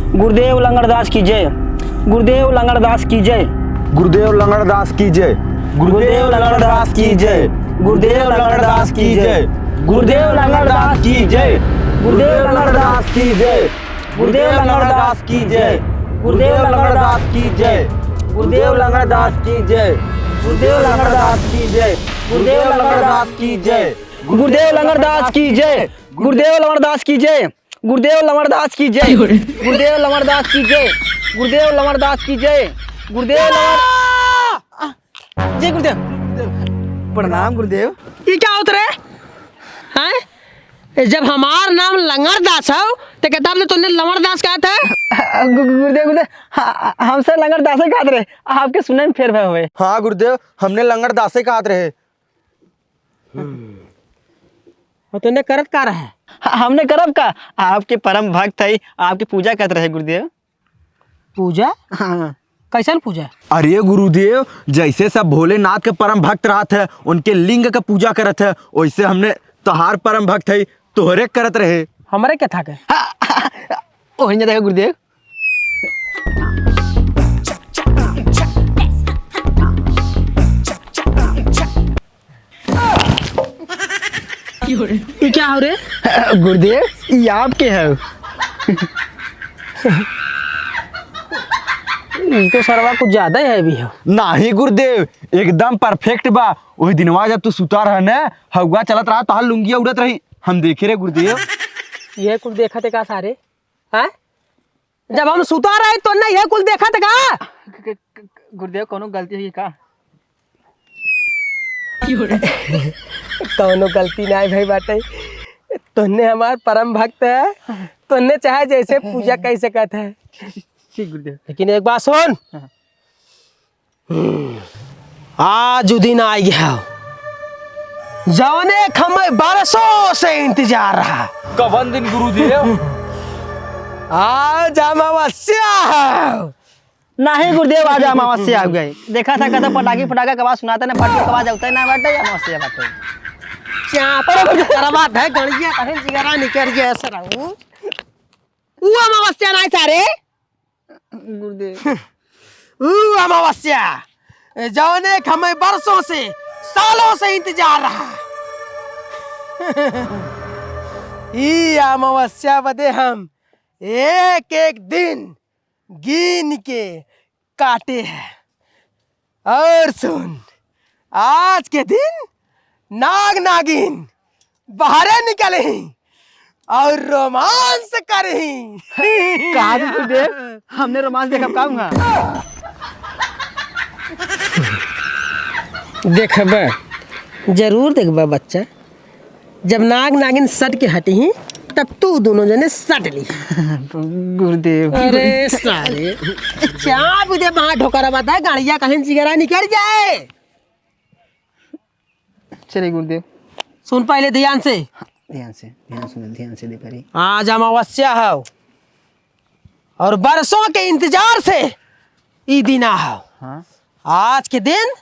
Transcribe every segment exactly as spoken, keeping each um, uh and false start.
गुरुदेव लंगड़दास की जय। गुरुदेव लंगड़दास की जय। गुरुदेव लंगड़दास की जय। गुरुदेव लंगड़दास की जय। गुरुदेव लंगड़दास की जय। गुरुदेव लंगड़दास की जय। गुरुदेव लंगड़दास की जय। गुरुदेव लंगड़दास की जय। गुरुदेव लंगड़दास की जय। गुरुदेव लंगड़दास की जय। गुरुदेव लंगड़दास की जय। गुरुदेव लंगड़दास की जय। गुरुदेव लंगड़दास की जय। गुरुदेव लंगड़दास की जय। गुरुदेव लंगड़दास की जय। गुरुदेव लंगड़दास की जय। गुरुदेव लंगड़दास की जय। गुरुदेव लंगड़-, जय गुरुदेव। प्रणाम गुरुदेव। ई क्या होत रे? हैं? ए, जब हमार नाम लंगड़दास हौ, त किताब में तूने लंगड़दास कहा था? गु-, गु-, गुरुदेव, गुरुदेव, ह-, हमसे लंगड़दासे कहत रहे, आपके सुने में फेर भय हुए। हाँ गुरुदेव, हमने लंगड़दासे कहत रहे। और तूने करत का रहे? ह-, हमने करब का? आपके परम भक्त है, आपकी पूजा करत रहे गुरुदेव। पूजा? हाँ। कैसन पूजा? अरे गुरुदेव, जैसे सब भोलेनाथ के परम भक्त रहत है, उनके लिंग के पूजा करत है, वैसे हमने तोहार परम भक्त है, तोहरे करत रहे। हमरे के था के? हाँ, ओहिने देखा गुरुदेव। ई क्या हो रे? गुरुदेव, ई आपके है। ई तो सरवा कुछ ज्यादा ही heavy है। नाही गुरुदेव, एकदम perfect बा। वही दिनवा जब तू सुता रह न, हवा चलत रहा, तोहार लुंगिया उड़त रही, हम देखे रहे गुरुदेव। ये कुल देखत है का सारे? हैं? जब हम सुता रहे तो नहीं है कुल देखत का? क-, क-, क-, गुरुदेव, कौनो गलती है का? कौनो गलती ना है भाई बाटे, तोहने हमार परम भक्त है, तोहने चाहे जैसे पूजा कर सकत है। ठीक गुरुदेव। लेकिन एक बात सुन, हाँ। आज उ दिन आ गया, जौने क हमें बरसों से इंतजार रहा। कवन दिन गुरुदेव? आज अमावस्या है। नहीं गुरुदेव, आज अमावस्या आ गए। देखा था कतौ पटाखी फटाका के आवाज सुनाता ना, फटके के आवाज आवता ना बाटे, अमावस्या बाटे। क्या अरे गुरुदेव। करवा है गणिया कहीं जिगरा निकल गया सर। उ अमावस्या नहीं सारे। गुरुदेव। ऊ अमावस्या, जौने क हमें बरसों से, सालों से इंतजार रहा। ई अमावस्या बदे हम एक एक दिन गिन के काटे हैं। और सुन, आज के दिन नाग नागिन बाहरे निकलही और रोमांस करही। का गुरुदेव, हमने रोमांस देखब का हुआ? देखबे, जरूर देखबे बच्चा। जब नाग नागिन सट के हटिही, तब तू दोनों जने सट ली। गुरुदेव। अरे सारे, चाप दे वहाँ ढोकरा बता, गाड़िया कहीं जिगरा निकल जाए। चलिए गुरुदेव। सुन पहले ध्यान से। हाँ, ध्यान से, ध्यान सुन, ध्यान से दे परी। आज अमावस्या है और बरसों के इंतजार से ई दिना है। हाँ। आज के दिन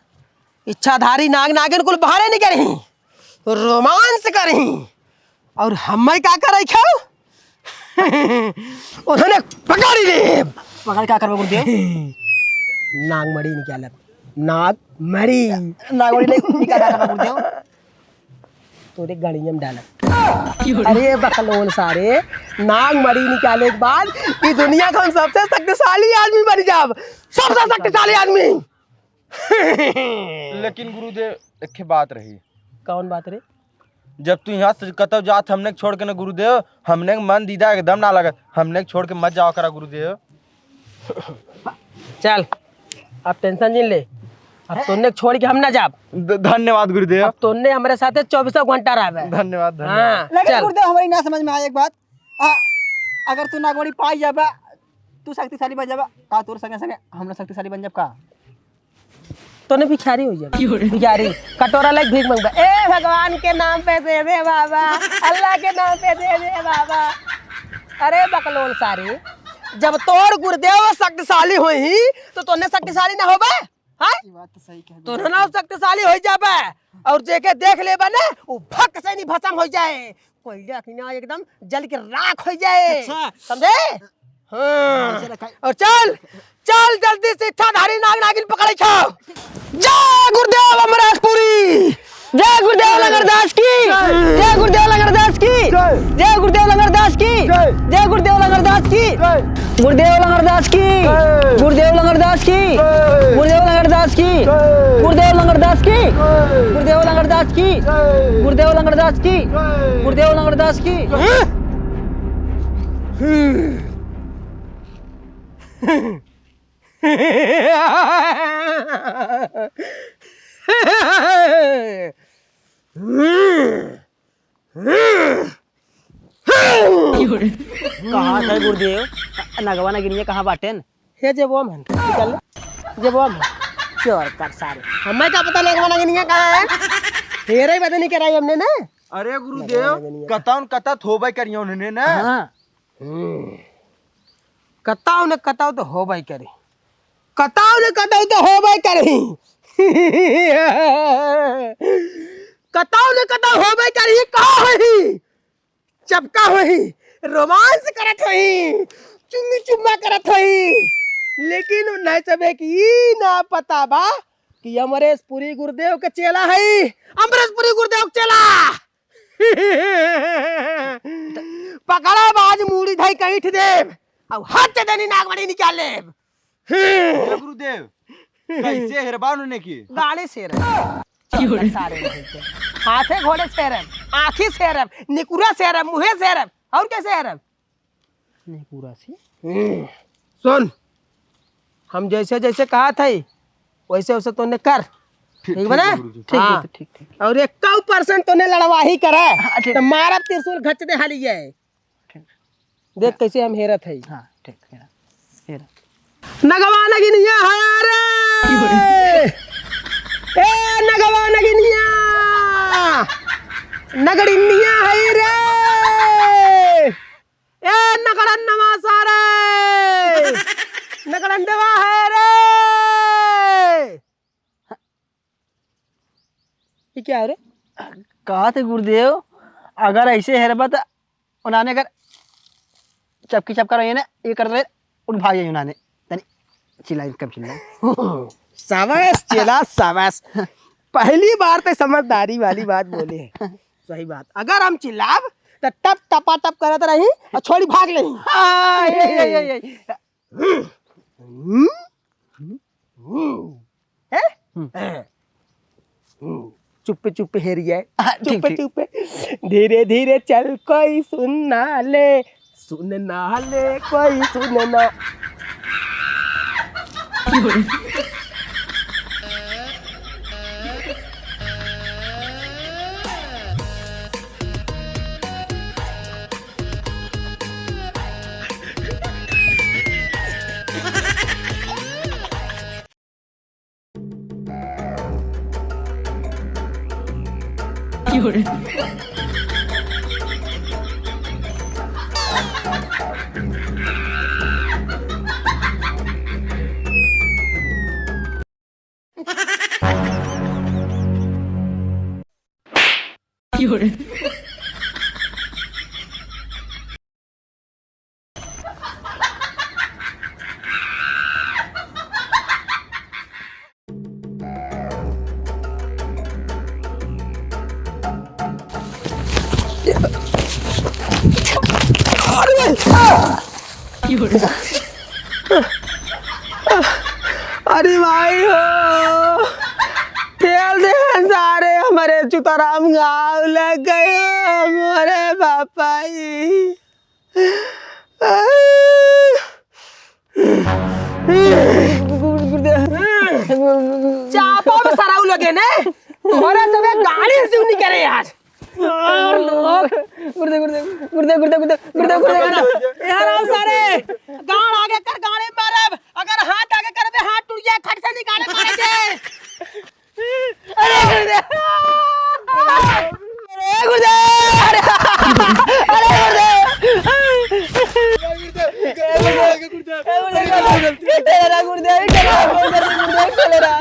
इच्छाधारी नाग नागिन कुल बाहरे निकलही, रोमांस करही। और हमें का करे खाओ? उन्होंने पकड़ ले। पकड़ का करबे गुरुदेव? नाग मणि निकालब। नाग मणि। नाग मणि ले निकाल का करबे गुरुदेव? तोरे गणियम डालब। अरे बकलोल सारे, नाग मणि निकाले के बाद ई दुनिया का हम सबसे शक्तिशाली आदमी बन जाब। सबसे शक्तिशाली आदमी। लेकिन गुरुदेव, एक ठे बात रही। कौन बात रे? जब तू यहाँ से कतौ जात हमने के छोड़ के न गुरुदेव, हमने के मन दीदा एकदम ना लगत, हमने के छोड़ के मत जावा करा गुरुदेव। चल, अब tension जिन ले, अब तोन्ने के छोड़ के हम ना जाब। ध-, धन्यवाद गुरुदेव। अब तोन्ने हमरे साथे चौबीसों घंटा रहबे। धन्यवाद, धन्यवाद। हाँ, लेकिन चल। गुरुदेव, हमरी ना समझ में आए एक बात, आ, अगर तू नागमणि पाई जाबा, तू शक्तिशाली बन जाबा, का तोर संगे संगे हम लोग शक्तिशाली बन जाब का? तोने भिखारी हो जाबा। भिखारी, कटोरा लेके भीख मांगबा। ए भगवान के नाम पे दे दे बाबा, अल्लाह के नाम पे दे दे बाबा। अरे बकलोल सारे, जब तोर गुरुदेव शक्तिशाली होई, तो तोने शक्तिशाली ना होबे? हाँ? ये बात तो सही कह तोने ना शक्तिशाली हो जाबे, और जेके देख लेबे ना, वो भक से नहीं भसम हो जाए। कोयला की ना एकदम जल के राख हो जाए। अच्छा। समझे? हाँ। ऐसे रखा है। और चल, चल जल्दी से इच्छाधारी नाग नागिन पकड़े छो। जय गुरुदेव अमरेशपुरी। जय गुरुदेव लंगरदास की। जय। जय गुरुदेव लंगरदास की। जय। जय गुरुदेव लंगरदास की। जय। जय गुरुदेव लंगरदास की। जय। गुरुदेव लंगरदास की। जय। गुरुदेव लंगरदास की। जय। गुरुदेव लंगरदास की। जय। गुरुदेव लंगरदास की। जय। गुरुदेव लंगरदास की। जय। गुरुदेव लंगरदास की। जय। गुरुदेव लंगरदास की। जय। कहाँ थे गुरुदेव? नगवा नगिनिया कहाँ बाटेन? हे जेबवा में, निकाल ले। जेबवा में। चोर कर सारे। हमें का पता नगवा नगिनिया कहाँ है? हेरे बदे नहीं कराई हमने ना। अरे गुरुदेव, नगवा नगिनिया। कतौन कतत होबे करियो उन्होंने ना। हाँ। हम्म। कतौ न कतौ तो होबे करी। कतौ न कतौ तो होबे करी। कतौ न कतौ होबे करी। का होई? चपका होई, रोमांस करत होई, चुम्मी चुम्मा करत होई। लेकिन उन्हें सबे की ई ना पता बा कि अमरेशपुरी गुरुदेव के चेला है। अमरेशपुरी गुरुदेव के चेला। पकड़ा बाज मूड़ी धई के ईंट देब। अब हाथ से देनी नागमणि निकाल लेब। हे गुरुदेव, कैसे हेरबा उन्होंने की? गाड़ी से रे। चौदह सारे नहीं थे। हाथे घोड़े से रे, आँखी से रे, निकुरा से रे, मुँहे से रे, और कैसे है रे? निकुरा से। हम्म, सुन, हम जैसे जैसे कहा थे, वैसे वैसे तोने कर। ठीक, ठीक बा ना? ठीक गुरुजी। ठीक, हाँ। ठीक, ठीक, ठीक। और एक परसेंट तोने लड़वाही करे, हाँ, ठीक। तो मारब त्रिशूल घच दे हाली है। ठीक। देख कैसे हम हेरत है। हाँ, ठीक, हेरा, हेरा। नगवा नगिनिया है रे। ए, नगवा नगिनिया। नगड़िनिया है रे। ए, नगड़न नवा सारे। नगड़न देवा है रे। ये क्या हो रे? कहा थे गुरुदेव, अगर ऐसे हेरबा त उन्हाने अगर चपकी चपका रही है ना, ये कर रहे, उठ भाग जाइए उन्हाने। तनी चिल्लाई, कम चिल्लाई। शाबाश चेला, शाबाश। पहली बार तो समझदारी वाली बात बोले है। सही बात। अगर हम चिल्लाब, तो टप टपा टप करत रही और छोड़ी भाग लेही। हाँ, ये, ये, ये, ये। हम्म? हम्म? हैं? हम्म। हैं? हम्म। चुप्पे चुप्पे हेरिया है। हाँ, ठीक, चुप्पे ठीक। चुप्पे। धीरे धीरे चल, कोई सुन ना ले, सुन ना ले, कोई सुन ना। अरे भाई हो, ठेल दे सारे, हमरे चुताराम घाव लग गए, मोरे बापाई। चापा में सराऊ लगे ने, तोहरा सबे गाड़ी से निकरे आज। और लोग गुर्दे, गुर्दे, गुर्दे। यार, आओ सारे, गाड़ आगे कर, गाड़ी मारब। अगर हाथ आगे करबे, हाथ टूट जाए, खट से निकाले मारे के। अरे गुरुदेव! अरे गुरुदेव! अरे, अरे गुरुदेव! ए गुरुदेव, ए गुरुदेव, ए गुरुदेव, ए गुरुदेव, ए ठेलरा गुरुदेव, ए ठेलरा गुरुदेव, ए ठेलरा।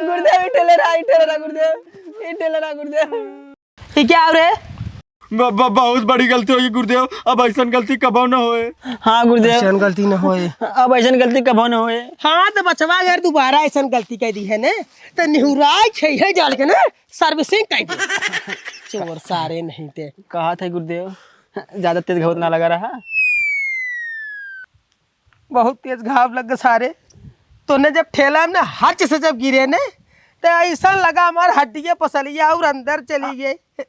गुरुदेव, ए ठेलरा, ए ठेलरा गुरुदेव, ए ठेलरा गुरुदेव। ये क्या हो रे? ब-, ब-, बहुत बड़ी गलती होई गुरुदेव, अब ऐसन गलती कबो न होए। हाँ गुरुदेव। ऐसन गलती न होए। अब ऐसन गलती कबो न होए। हाँ, तो बचवा अगर दोबारा ऐसन गलती कर दी है ने, तो निहुराई छै है जाल के ना, servicing कर दे। चोर सारे नहीं ते। कहा था गुरुदेव, ज्यादा तेज घाव ना लगा रहा। बहुत तेज घाव लग गए सारे। तूने जब ठेला में ना हच से जब गिरे ने, तो ऐसा लगा हमार हड्डियाँ पसलिया और अंदर चली गई।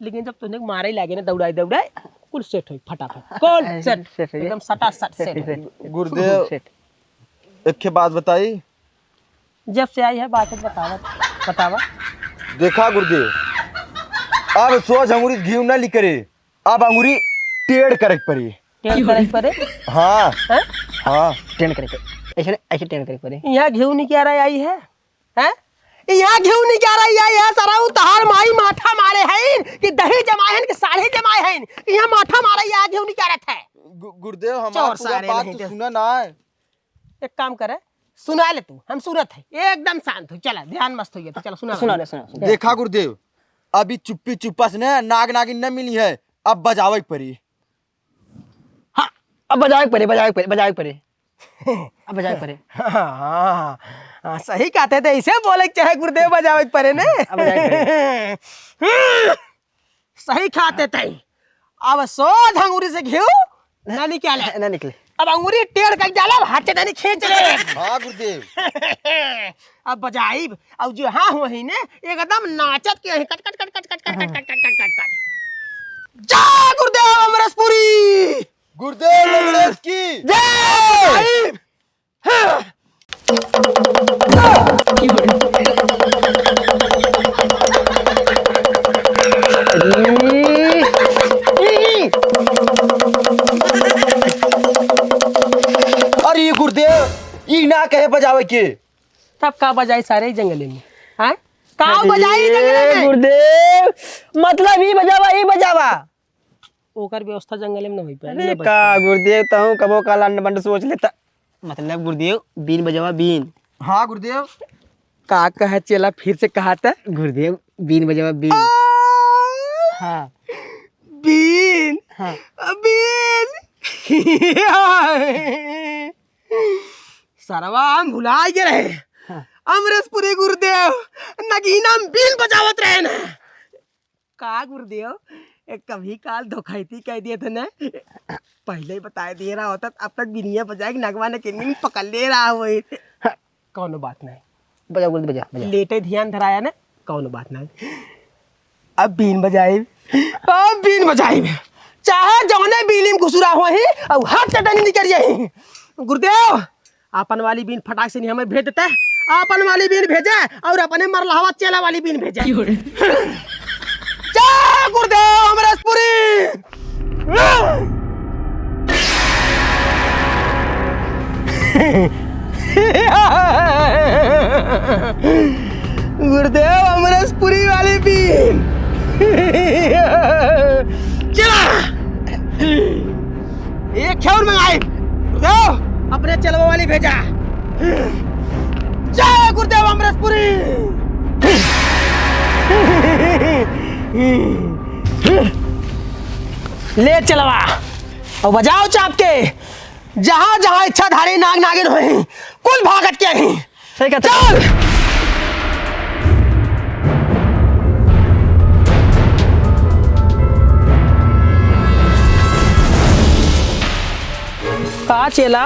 लेकिन जब तूने मारे लागे ना, दौड़ाई दौड़ाई, कुल set होई फटाफट। कुल set। Set होई। एकदम सटासट set होई। गुरुदेव, set। एक ठे बात बताई। जब से आई है बात बतावा, बतावा। देखा गुरुदेव, अब सोझ अंगुरी घीव ना निकरे, अब अंगुरी टेढ़ करे के पड़ी। टेढ़ करे के पड़े? हाँ। हैं? हाँ। टेढ़ करे के पड़े। ऐसे, ऐसे टेढ़ करे के पड़े। यहाँ घीव निकारा आई है? हैं? यहाँ घीव निकारा आई है, सारा उ तहार माई माठा मारे हैं कि दही जमाए हैं कि साढ़े जमाए हैं? यहाँ माठा मारे, यहाँ घीव निकारत है। गु-, गुरुदेव, हमार चोर पूरा सारे बात नहीं तो तो सुना ना है। एक काम करे, सुना ले तू, हम सुनत है, एकदम शांत हो, चला, ध्यान मस्त हो गया, तो चला, सुना ले। सुना ले, सुना, सुना। देखा गुरुदेव, अभी चुप्पी चुप्पा से ना नाग नागिन न मिली है, अब बजावे के पड़ी। हाँ, अब बजावे के पड़े, बजावे के पड़े, बजावे के पड़े। अब बजावे के पड़े। हाँ, हाँ, हाँ, सही कहते थे, इसे बोले के चाहे गुरुदेव बजावे के पड़े ने। अब बजावे के पड़े। सही खाते तई। अब सोझ अंगुरी से घीव ना निकाले। ना निकले। अब अंगुरी टेढ़ कर डाले, अब हाथ से तनी खींच ले। हाँ गुरुदेव। अब बजाइब, अब जो हाँ हुआ ही ने, एकदम नाचत के ही कट, कट, कट। जा गुरुदेव अमरेशपुरी। गुरुदेव अमरेश की जय। बजाइब। अरे गुरुदेव, ई ना कहे बजावे के। तब का बजाई सारे जंगले में? हाँ? का अरे बजाई जंगले में? गुरुदेव, मतलब ई बजावा, ई बजावा। ओकर व्यवस्था जंगले में न होई पाए, अरे न बच का पाए। गुरुदेव, तहूँ कबो काल अंड बंड सोच लेता। मतलब गुरुदेव, बीन बजावा, बीन। हाँ गुरुदेव। का कहे चेला, फिर से कहा त? गुरुदेव, बीन बजावा, बीन। आ! हाँ। बीन। हाँ। बीन। सरवा हम भुलाइ गए रहे। हाँ। अमरेशपुरी गुरुदेव नगीना में बीन बजावत रहे ना। का गुरुदेव, ए, कभी काल धोखाइती कइ दिए थे ना। पहिले ही बताइ दिए रहा होता, अब तक बिनिया बजाए के नगवा ने किन्नी में पकड़ ले रहा होई। हाँ। कौनो बात नहीं। बजा गुरुदेव, बजा, बजा। लेटे ध्यान धराया ना, कौनो बात नहीं। अब बीन बजाइब, अब बीन बजाइब। चाहे जौने बीनी में घुसुरा होही, अउ हाथ चटनी निकल जाही। गुरुदेव, आपन वाली बीन फटाक से नहीं हमें भेज देते, आपन वाली बीन भेजे अउर अपने मरलहवा चेला वाली बीन भेजे। क्यों रे? जय गुरुदेव अमरेशपुरी। गुरुदेव अमरेशपुरी वाली बीन। चला। एक खेल मंगाई। गुरुदेव, अपने चेलवा वाली भेजा। जय गुरुदेव अमरेशपुरी। ले चेलवा, अउ बजाओ चाप के। जहाँ जहाँ इच्छाधारी नाग नागिन होई, कुल भागत के ही। सही कहते। चल। का चेला?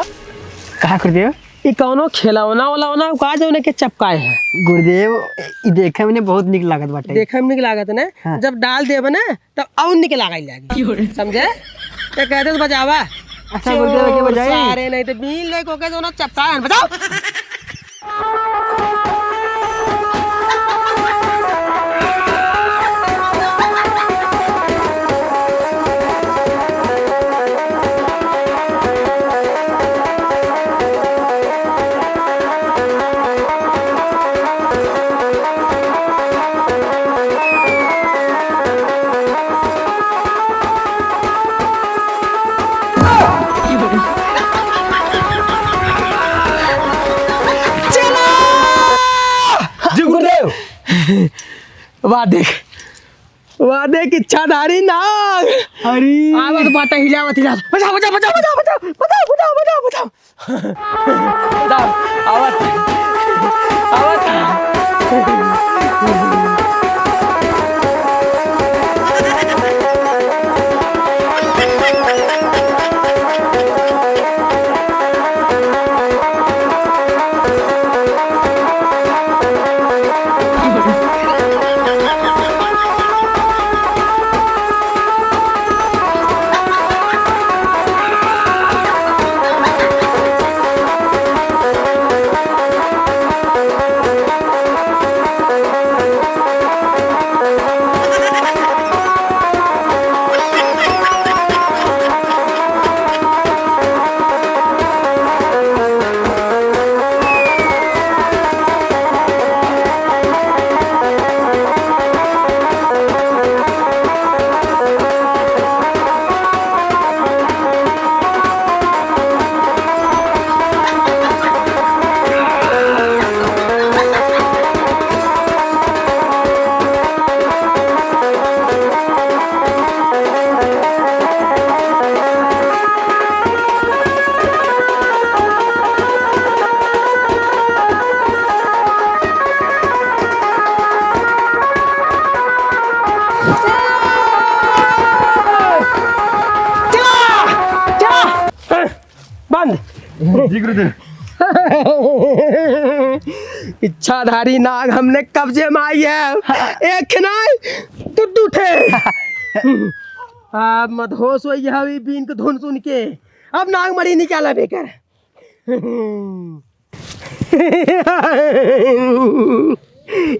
का गुरुदेव? ई कौनो खेलौना वलौना का जौने के चपकाए है? गुरुदेव, ई देखे में बहुत निक लागत बाटे। देखे में निक लागत ने? हाँ। जब डाल देब ने, तब अउर निक लागे लागी। समझे? ते कहते बजावा। अच्छा, गुरुदेव के चोर बजाई? सारे नहीं तो बीन लेके ओके जौना चपकाए हैं। बजाओ। जी गुरुदेव। वाह देख, वाह। देख इच्छाधारी नाग। अरे। आवत बाटे, हिलावत, हिलावत। बचाओ, बचाओ, बचाओ। बचाओ, आवत। आवत। बंद। जी गुरुदेव। इच्छाधारी नाग हमने कब्जे में आई है। एक नाई, दू दू ठे। अब मदहोश होई है ई बीन के धुन सुन के। अब नागमणि निकाला बेकर।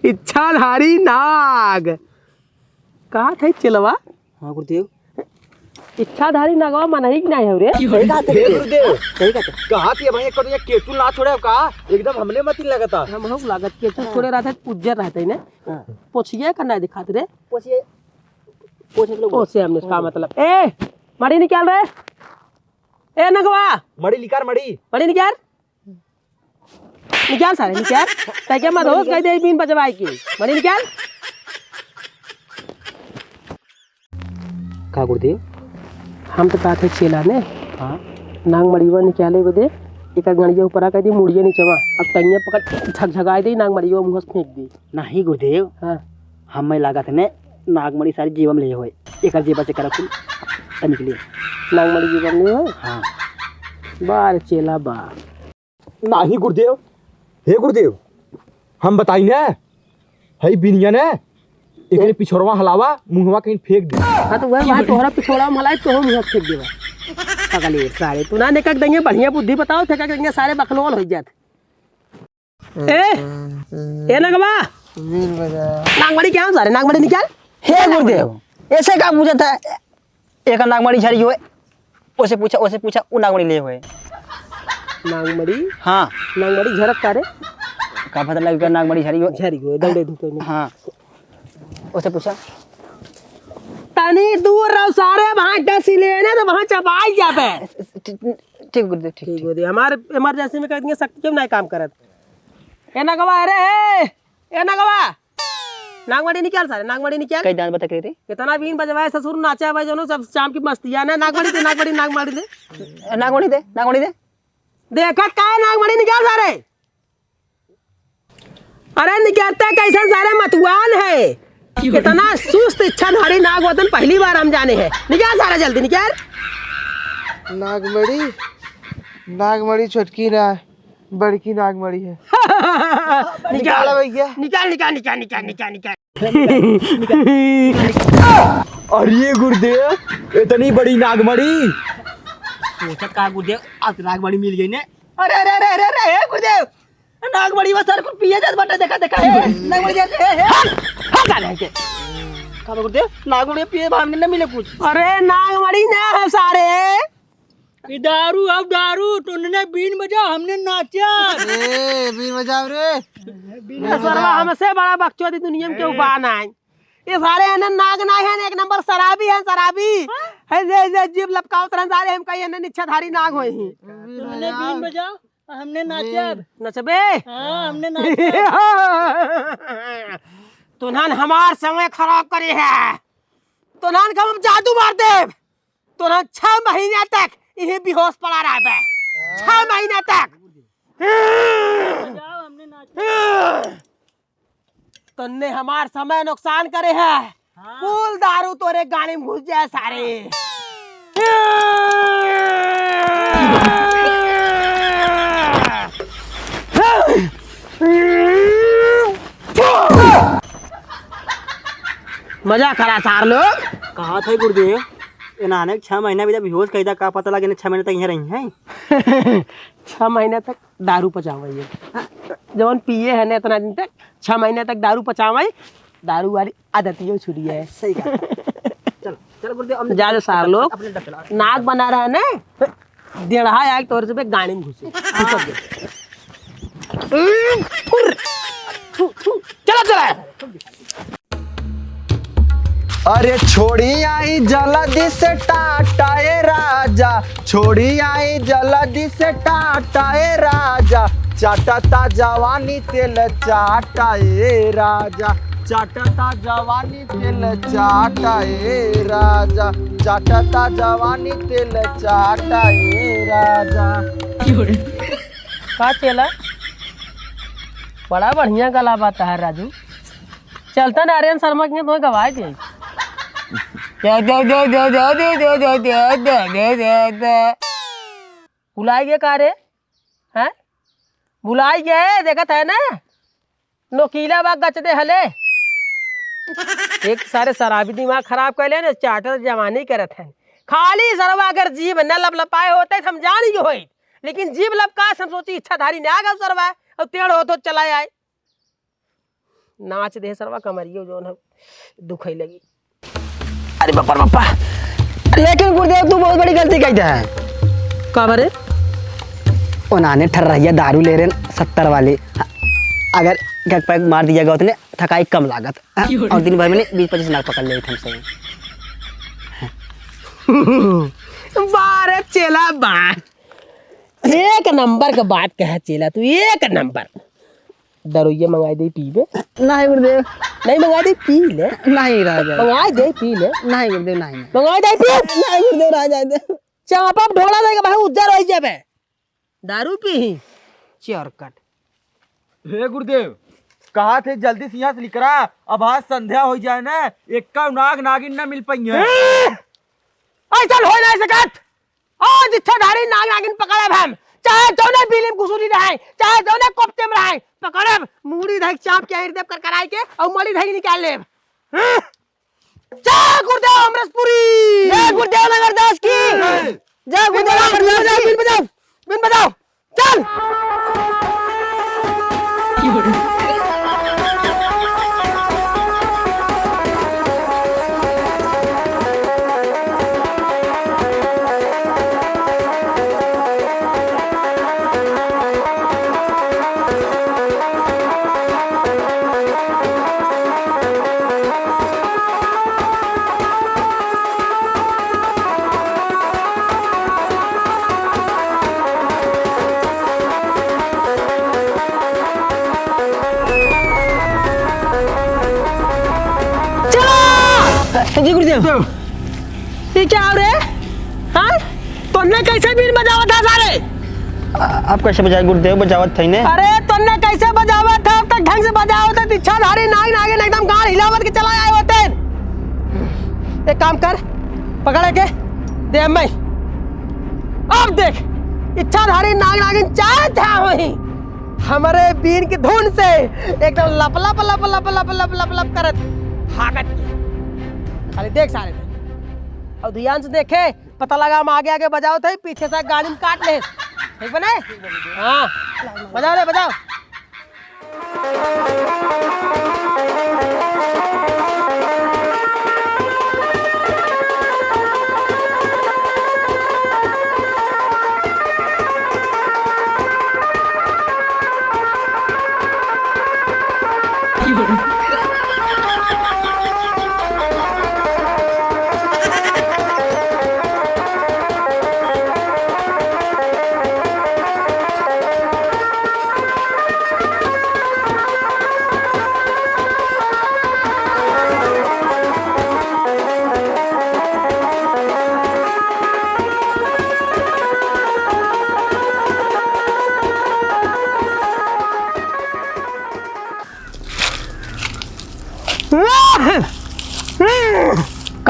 इच्छाधारी नाग। कहा थे चेलवा? हाँ गुरुदेव। इच्छाधारी नागवा मनही की नाई हो रे। सही कहा थे हे गुरुदेव। गुरुदेव। सही कहा थे। कहा थी भाई, एक तो ये केतु ना छोड़े का? एकदम हमने मती लगता। हम हो लागत केतु छोड़े रहते, उज्जर रहते ने। हाँ। पोछिए का ना दिखात रे। पोछिए। पोछे लोग। पोछे हमने इसका मतलब। ए, मड़ी निकाल रे। ए नगवा। मड़ी निकाल, मड़ी। मड़ी निकाल। निकाल सारे, निकाल। तै क्या मदहोश कह दे बीन बजवाए के? मड़ी निकाल। का गुरुदेव? हम तो कहत है चेला ने। हाँ। नाग मड़ीवा निकाले बदे, एक गड़िया ऊपरा कर दी, मुड़िया नीचवा। अब टंगिया पकड़ झकझकाए दे, नाग मड़ीवा मुँह से फेंक दे। नहीं गुरुदेव। हाँ। हमें लागत ने नागमणि सारी जेबम ले होए। एकर जेबा से करब कुल तनिक ले। नागमणि जेबम ले होए? हाँ। बार चेला बा। नाही गुरुदेव, हे गुरुदेव, हम बताई ने, हई बिनिया ने, एकरे पिछोरवा हलावा, मुँहवा कहीं फेंक दे। हाँ, तो वह, वह तोहरा पिछोरवा में हलाई, तोहू मुँह फेंक देवा। पगली सारे, तू ना निकल देंगे, बढ़िया बुद्धि बताओ, फेंक देंगे, सारे बकलोल हो जात। ए, ए नगवा, बीन बजा। नागमणि क्या सारे, नागमणि निकाल। हे गुरुदेव, ऐसे का पूछत है? एक नागमणि झरी होए, ओसे पूछा, ओसे पूछा, उ नागमणि ले होए। नागमणि? हाँ। नागमणि झरत का रे? का पता लगे का नागमणि झरी होए। झरी होए, दौड़े धूपे में। हाँ। ओसे पूछा। तनी दूर रहो सारे, वहाँ डस लेने तो वहाँ चबाई जाबे। ठीक, ठीक गुरुदेव, ठीक, ठीक ठीक। गुरुदेव, हमारे emergency में कह दिए शक्ति क्यों नहीं काम करत। ए नगवा, अरे, ए नगवा। नागमणि निकाल सारे, नागमणि निकाल। कई दांत बतक रहे थे। इतना बीन बजवाए ससुर नाचा भाई जनू सब शाम की मस्तिया ना, नागमणि दे, नागमणि, नागमणि दे। नागमणि दे, नागमणि दे। देखत का है नागमणि निकाल सारे। अरे निकालते कैसन सारे मतुआन है। इतना सुस्त इच्छाधारी नाग वतन पहली बार हम जाने हैं। निकाल सारे जल्दी निकाल। नागमणि, नागमणि छोटकी ना। बड़की नागमणि है। निकाल, निकाल भैया। निकाल, निकाल, निकाल, निकाल, निकाल, निकाल। अरे गुरुदेव, इतनी बड़ी नागमणि। सोचत का गुरुदेव, आज नागमणि मिल गई ने। अरे, अरे, अरे, अरे, अरे, हे गुरुदेव, नागमणि बस सर को पिए जात बाटे, देखा, देखा, हे, नागमणि जात, हे, हे। हट, हट, हट, हट। का गुरुदेव, नागमणि पिए भाव में न मिले कुछ। अरे नागमणि ना है सारे। ई दारू, अब दारू, तुमने बीन बजा, हमने नाचा। ए, बीन बजाओ रे। ए, सरवा, हमसे बड़ा बकचोदी दुनिया में केहू बा नाहीं। ये सारे है ना नाग नाहीं है, एक नंबर शराबी है, शराबी। हाँ? है जे, जे जीभ लपकावत रहन सारे, हम कही है ना इच्छाधारी नाग होई ही। बीन तुमने बजाओ। बीन बजा, हमने नाचा। बीन। नचबे? हाँ, हमने नाचा। तुन्हन हमार समय खराब करे है। तोन्हान का हम जादू मार देब। तोन्हान छह महीना तक इही बेहोश पड़ा रहबे। छह महीना तक। तन्ने हमार समय नुकसान करे है। हाँ। कुल दारू तोरे गाड़ी में घुस जाए सारे। मजा करा सार लोग। कहा थे गुरुदेव, इन्हाने छह महीना भी जब बेहोश कही था, का पता लगे इन्हें छह महीने तक यहीं रही हैं। छह महीना तक दारू पचावे ये। जवन पिए है ना इतना दिन तक, छह महीने तक दारू पचावे, दारू वाली आदतियों छुटी है। सही कहा। चलो, चलो गुरुदेव, हमने जा दे सार लोग, अपने डर चला। नाक बना रहा है ना, डेढ़ा आए तोर से गाड़ी में घुसे। घुस गए। थू, थू। चला, चला। अरे छोड़ी आई जल्दी से टाटा ए राजा, छोड़ी आई जल्दी से टाटा ए राजा, चाटता जवानी तेल चाटा ए राजा, चाटता जवानी तेल चाटा ए राजा, चाटता जवानी तेल चाटा ए राजा। का चेला? बड़ा बढ़िया गला बा तहार राजू। चलता ना आर्यन शर्मा के, तुम्हें गवाए दे। दे, दे, दे। भुलाई गए का रे? हैं? भुलाई गए, देखत है ना? नोकीला बा गच दे हले। एक सारे शराबी दिमाग खराब कर ले ना, चाटत जवानी करत है। खाली सरवा अगर जीभ न लपलपाए होते तो हम जान ही होई, लेकिन जीभ लपका से हम सोची इच्छाधारी नाग सरवा, और टेढ़ होत होत चला आए। नाच दे सरवा कमरियो जौन है दुखई लगी। अरे बापा रे बापा, लेकिन गुरुदेव तू बहुत बड़ी गलती कही है। का बरे? उन्हाने ठर्रहिया दारू ले रहे सत्तर वाली, अगर गग पैग मार दिया गया उतने थकाई कम लागत, हाँ? और दिन भर में बीस पच्चीस नाग पकड़ ले हमसे। बारे चेला बा, एक नंबर का बात कहा चेला तू, एक नंबर। दरुइया मंगाई दे पीबे? नहीं गुरुदेव। नहीं मंगाई दे पी ले। नहीं राजा। मंगाई दे पी ले। नहीं गुरुदेव, नहीं, नहीं। मंगाई दे पी। नहीं गुरुदेव, राजा दे। चापा ढोला देगा भाई, उज्जर हो जाबे। दारू पी ही। चरकट। हे गुरुदेव, कहा थे जल्दी से यहाँ से निकरा, अब आज संध्या हो जाए ना, एक का नाग नागिन ना मिल पाई है। ऐसा हो नहीं सकत। आज इच्छाधारी नाग नागिन पकड़ब हम, चाहे जौने बिली में घुसुरी रहे, चाहे जौने कोफ्ते में रहे, पकड़ब, मूड़ी धइक चाप के हृदय कर कराई के और मली धइक निकाल लेब। हम्म? जय गुरुदेव अमरेशपुरी। जय गुरुदेव नगरदास की। जय गुरुदेव अमरदास की। बिन बजाओ, बिन बजाओ। चल। चलो। जी गुरुदेव। ये क्या हो रे? हाँ? तोन्ने कैसे बीन बजावा था सारे? आ, आप कैसे बजाए गुरुदेव? बजावत थे ने। अरे तोन्ने कैसे बजावा था? अब तक ढंग से बजावा था, इच्छाधारी नाग नागिन एकदम गाड़ हिलावत के चला आए होते। एक काम कर, पकड़ के दे मैं। अब देख, इच्छाधारी नाग नागिन चाहे था वहीं, हमारे बीन की धुन से एकदम लप लप लप लप करत भागत। खाली देख सारे, और ध्यान से देखे, पता लगा हम आगे आगे बजावत है, पीछे से गाड़ी में काट ले। ठीक बने? हाँ, बजाओ रे, बजाओ।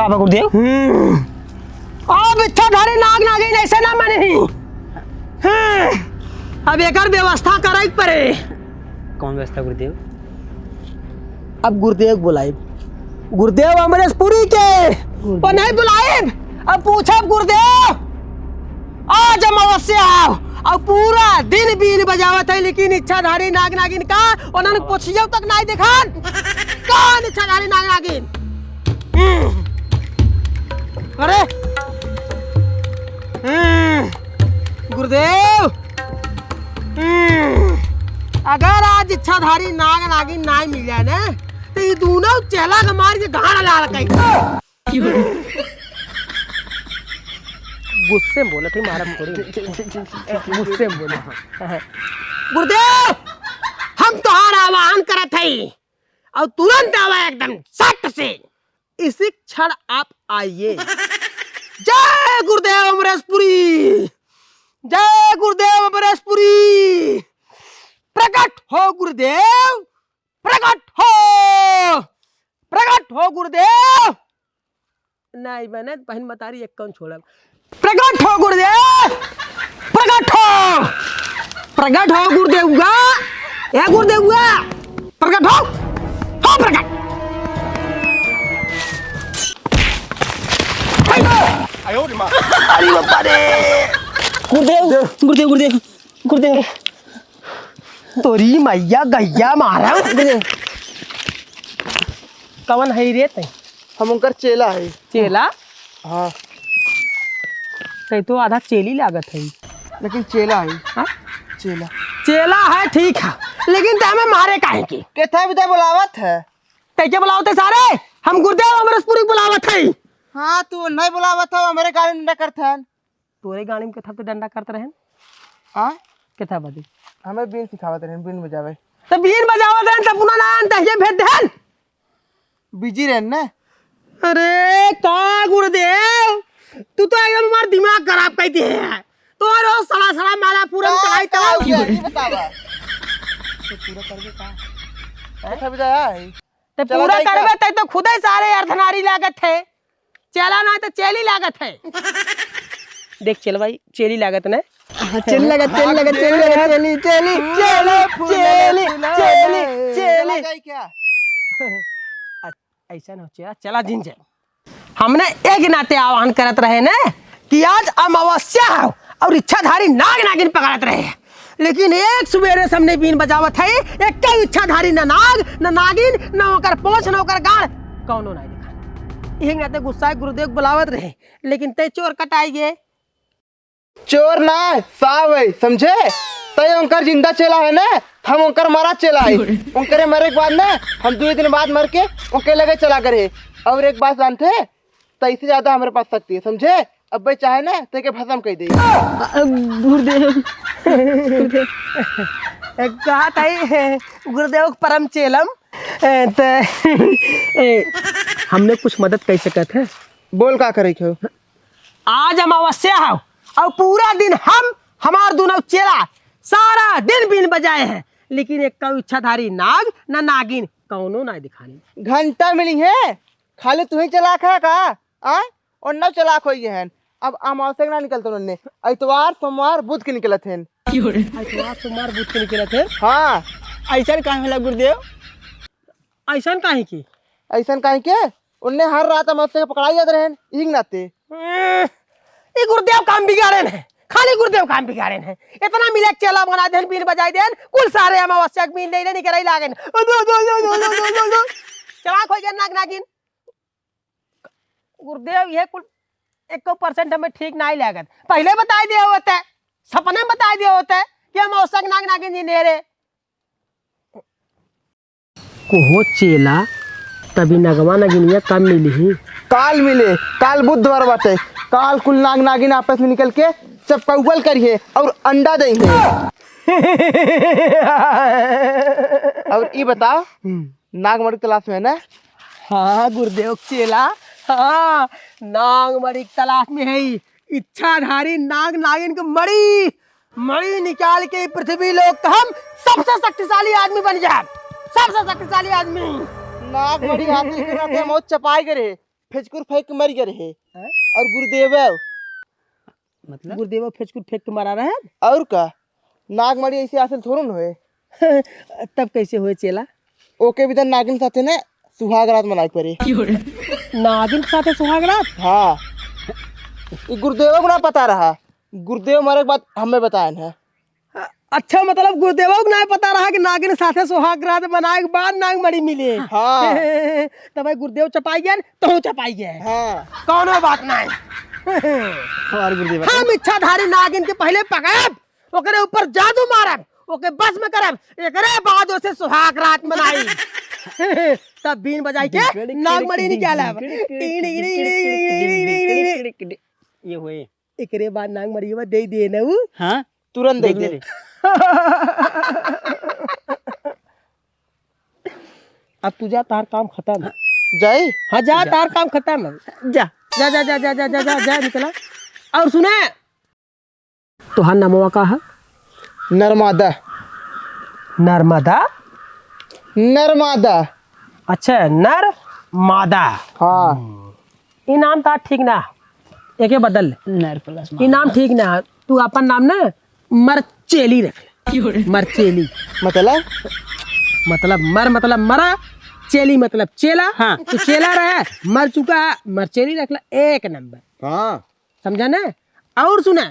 बाबा गुरुदेव। हम्म। अब इच्छाधारी नाग नागिन ऐसे ना माने ही। हाँ। अब एकर व्यवस्था करे के पड़े। कौन व्यवस्था गुरुदेव? अब गुरुदेव बुलाइब, गुरुदेव अमरेशपुरी के। गुरुदेव। वो नहीं बुलाइब, अब पूछब गुरुदेव, आज अमावस्या आओ, अब पूरा दिन बीन बजावत है, लेकिन इच्छाधारी नाग नागिन का उन्हन कुछियो तक नाई देखान। कौन इच्छाधारी नाग नागिन? हम्म। अरे, हम्म, गुरुदेव, हम्म, अगर आज इच्छाधारी नाग नागिन नाई मिल जाए ना, तो ये दोनों चेला के मार के गाड़ लाल कहीं। गुस्से में बोले थे, मारा थोड़ी। गुस्से में बोले। गुरुदेव, हम तोहार आवाहन करत हई और तुरंत आवा एकदम सट से। इसी क्षण आप आइए। जय गुरुदेव अमरेशपुरी, जय गुरुदेव अमरेशपुरी। प्रकट हो गुरुदेव, प्रकट हो, प्रकट हो गुरुदेव। नाई बने बहन मतारी एक कौन छोड़ब। प्रकट हो गुरुदेव, प्रकट हो, प्रकट हो गुरुदेव हुआ, ए गुरुदेव हुआ, प्रकट हो, हो प्रकट। अरे बाबा रे। गुरुदेव, गुरुदेव, गुरुदेव, गुरुदेव। तोरी मैया गैया मारा। गुरुदेव। कवन है रे तै? हम उनकर चेला है। चेला? हाँ। तै तो आधा चेली लागत है। लेकिन चेला है। हाँ? चेला। चेला है, ठीक है, लेकिन तै हमें मारे काहे के? केथा विदा बुलावत है। तै के बुलावत है सारे? हम गुरुदेव अमरेशपुरी बुलावत है। हाँ, तू नहीं बुलावत हो, हमरे गाड़ी में डंडा करत हन। तोरे गाड़ी में केथा पे डंडा करत रहन? हाँ? केथा बदे? हमें बीन सिखावत रहन, बीन बजावे। तो बीन बजावत रहन, तब पुना ना आन, तहिए भेज देहन। बिजी रहन ना। अरे का गुरुदेव, तू तो एकदम हमार दिमाग खराब कर दिए है। तो रोज सड़ा सड़ा माला पूरन का, चढ़ाई का तड़ाई। हो गया, ये बतावा। तो पूरा करबे का? अच्छा, बजाया है। ते चला पूरा जाई का? करबे, ते तो खुदे सारे अर्धनारी लागत है। चेला ना तो चेली लागत है। देख चेलवा, चेली लागत ना। हाँ, चेली लागत, चेली लागत, चेली लागत, चेली, चेली, चेली, चेली, चेली, चेली। चला जाई क्या? अ-, ऐसा ना हो चेला, चला जिन जाए। हमने एक नाते आह्वान करत रहे ने कि आज अमावस्या है और इच्छाधारी नाग नागिन पकड़त रहे, लेकिन एक सुबेरे से हमने बीन बजावत है, एक इच्छाधारी न नाग, न नागिन, न ओकर पोंछ, न ओकर गाड़, कौनो नहीं दिखा। यही नाते गुस्सा गुरुदेव बुलावत रहे, लेकिन ते चोर कटाई गे। चोर ना, साव है, समझे? तय उनकर जिंदा चेला है ना, हम उनकर मरा चेला है। उनकरे मरे के बाद ना, हम दो दिन बाद मर के उनके लगे चला करे। और एक बात जानते हैं, तो इससे ज्यादा हमारे पास शक्ति है, समझे? अब भाई चाहे ना, तो के भस्म कर दे। अ, गुरुदेव, गुरुदेव। ए, कहा था ये, गुरुदेव के परम चेलम। ए, त, ए, हमने कुछ मदद कर सकत है। बोल का करे के हो? आज अमावस्या है और पूरा दिन हम, हमार दोनों चेला सारा दिन बीन बजाए हैं, लेकिन एक का इच्छाधारी नाग ना नागिन कौनो ना दिखानी। घंटा मिली है, खाली तू ही चलाक है का? आ? और नौ चलाक हो गए हैं। अब अमावस्या के ना निकलते उन्होंने, इतवार, सोमवार, बुध के निकलत हैं। इतवार, सोमवार, बुध के निकलत हैं? हाँ। ऐसा काहे होला गुरुदेव? ऐसा काहे की? ऐसा काहे के? उनने हर रात अमावस्या के पकड़ाई जात रहन, इही के नाते। हम्म, ई गुरुदेव काम बिगाड़ेन है, खाली गुरुदेव काम बिगाड़ेन है। इतना मिले चेला बना देन, बीन बजाई देन, कुल सारे अमावस्या के बीन ले ले निकराई लागेन। चला खोई गए नाग नागिन। गुरुदेव ये कुल एको percent हमें ठीक नाई लागत। पहले बताई दे होते, सपने में बताई दे होते कि अमावस्या के नाग नागिन जी नेरे। कोहो चेला, तभी नगवा नगिनिया कब मिली ही? काल मिले, काल बुधवार बाटे। काल कुल नाग नागिन आपस में निकल के चपकौल करिए और अंडा देंगे। और ई बताओ, हम्म। नागमणि के तलाश में है ना? हाँ गुरुदेव चेला, हाँ, नागमणि के तलाश में है। इच्छाधारी नाग नागिन के मणि, मणि निकाल के पृथ्वी लोक का हम सबसे शक्तिशाली आदमी बन जाए, सबसे शक्तिशाली आदमी। नागमणि हाथी के रथ में मौत चपाई करे। फेचकुर फेंक के मर गए रहे। हैं? और गुरुदेव? मतलब? गुरुदेव फेचकुर फेंक के मरा रहे? और का? नागमणि ऐसे हासिल थोड़ो न होए। तब कैसे होए चेला? ओके भी तो नागिन साथे ने सुहाग रात मनाए के पड़ी। नागिन के साथे सुहाग रात? हाँ। ये गुरुदेव को ना पता रहा। गुरुदेव मरे के बाद हमें बताए हैं। अच्छा, मतलब गुरुदेव को ना पता रहा कि नागिन के साथे सुहाग रात मनाए के बाद नागमणि मिले। हाँ। तब भाई गुरुदेव चपाई गए, तो चपाई गए। हाँ। कौनो बात नहीं। हमारे गुरुदेव हम इच्छाधारी नागिन के पहले पकड़ब, ओकरे ऊपर जादू मारब, ओके बस में करब, एकरे बाद ओसे सुहाग रात मनाई। तब बीन बजाई के नागमणि निकालब। ये हुए। एकरे बाद नागमणिया दे दे ना उ। हाँ? तुरंत दे दे। अब तू जा, तार काम खत्म। जाई? हाँ, जा, जा। तार काम खत्म। जा। जा, जा, जा, निकला। और सुने, तोहार नामवा का है? नर्मदा। नर्मदा? नर्मदा। अच्छा, नर मादा। हाँ। हम्म। ई नाम तो ठीक ना, एके बदल ले। नर प्लस ई नाम मादा। ठीक ना, तू अपन नाम ना मरचेली रख ले। मरचेली। मतलब? मतलब मर मतलब मरा, चेली मतलब चेला। हाँ। तो चेला रहे, मर चुका है, मरचेली रख ले, एक नंबर। हाँ। समझा ना? और सुना,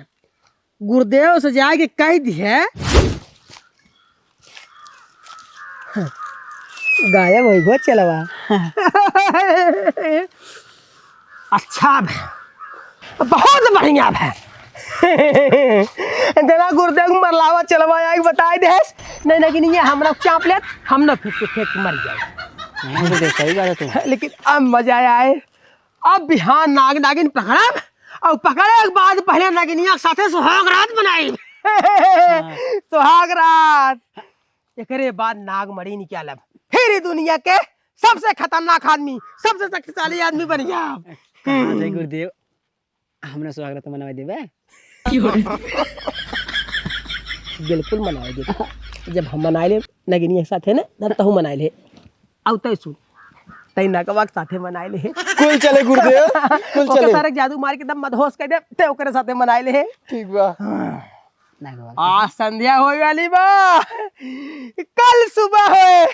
गुरुदेव से जाके कह दिए, गायब होइ गो चेलवा। अच्छा भे, बहुत बढ़िया भे। जना गुरुदेव के मरलावा चेलवा आइके बताइ देस, नहीं, नहीं, नहीं, ये हमरा चाप लेत, हम ना फेंक के फेंक के मर जाए। हाँ, गुरुदेव, सही बात है तू। लेकिन अब मजा आए। अब बिहान नाग नागिन पकड़ब, और पकड़े के बाद पहले नगिनिया के साथे सुहाग रात मनाई। हाँ। सुहाग रात। एकरे बाद नागमणि निकालब, फिर ई दुनिया के सबसे खतरनाक आदमी, सबसे शक्तिशाली आदमी बन जाब। कहाँ से गुरुदेव, हमरा सुहाग रात मनावे देबे? बिल्कुल मनावे देबे। जब हम मनाए ले नगिनिया के साथे ना, तब तहू मनाए ले। आउ तय सुन, तय नगवा के साथे मनाए ले। कुल चले गुरुदेव, कुल ओके चले। सारे जादू मार के एकदम मदहोश कर दे, ते ओकरे साथे मनाए ले। ठीक बा। हाँ। नगवा के। आज संध्या होए वाली बा, कल सुबह होए,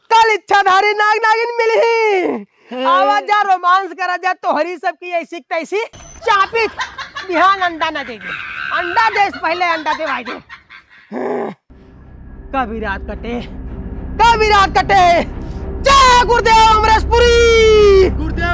कल इच्छाधारी नाग नागिन मिलही। हे। आवा जा, रोमांस करा जा, तोहरी सबकी ऐसी तैसी चापी, बिहान अंडा न दे दे, अंडा देस पहले अंडा देवाई दे। कभी रात कटे, कभी रात कटे। जय गुरुदेव अमरेशपुरी। गुरुदेव